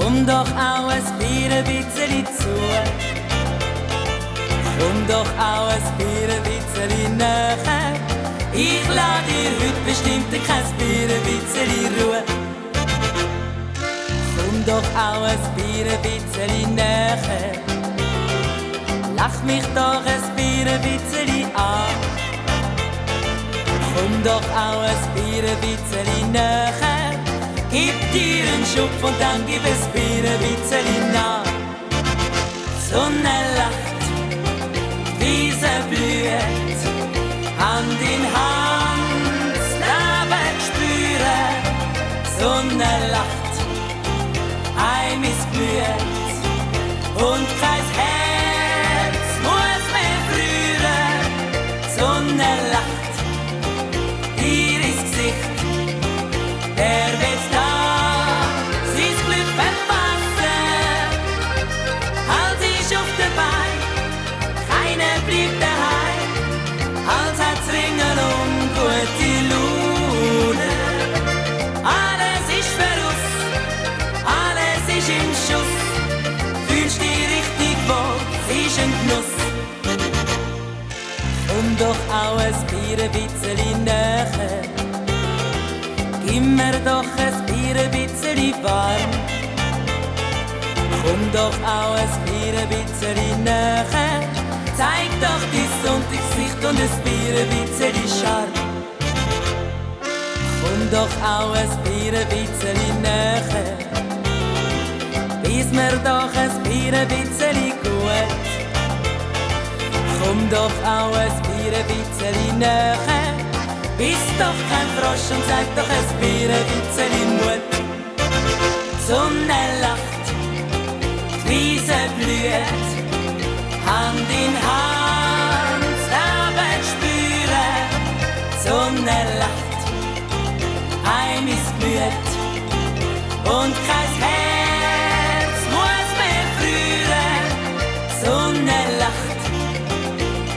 Komm doch auch ein bisschen zu. Komm doch auch ein bisschen näher. Ich lass dir heute bestimmt kein bisschen Ruhe. Komm doch auch ein bisschen näher. Lach mich doch ein bisschen an. Komm doch auch ein bisschen näher. Gib dir einen Schub und dann gib es ein bisschen nach. Die Sonne lacht, die Wiese blüht, Hand in Hand, das Leben spüren. Die Sonne lacht, heim ist blüht und kein Herz muss mehr frieren. Die Sonne lacht, dir ins Gesicht, der wird da sein Glück verpassen. Halt dich auf den Bein, keiner bleibt daheim. Halt hat's ringsum gute Laune. Alles ist für uns, alles ist im Schuss. Fühlst dich richtig wohl, es ist ein Genuss. Komm doch auch ein bisschen näher. Gib mir doch ein bisschen warm. Komm doch auch ein bisschen näher. Zeig doch dein Sonntagsgesicht und ein bisschen Charme. Komm doch auch ein bisschen näher. Lies mir doch ein bisschen gut. Komm doch auch ein bisschen näher. Bist doch kein Frosch und sag doch ein bisschen Mut. Die Sonne lacht, die Wiese blüht, Hand in Hand, das Leben spüren. Die Sonne lacht, heim ist blüht und kein Herz muss mehr frieren. Die Sonne lacht,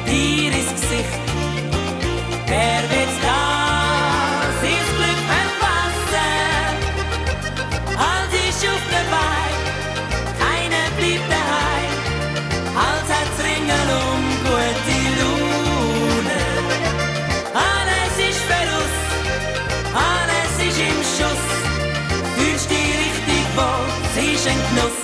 dir ins Gesicht, wer wird da sein Glück verpassen? Halt dich auf den Bein, keiner bleibt daheim. Halt hat's ringsum gute Laune. Alles ist für uns, alles ist im Schuss. Fühlst dich richtig wohl, es ist ein Genuss.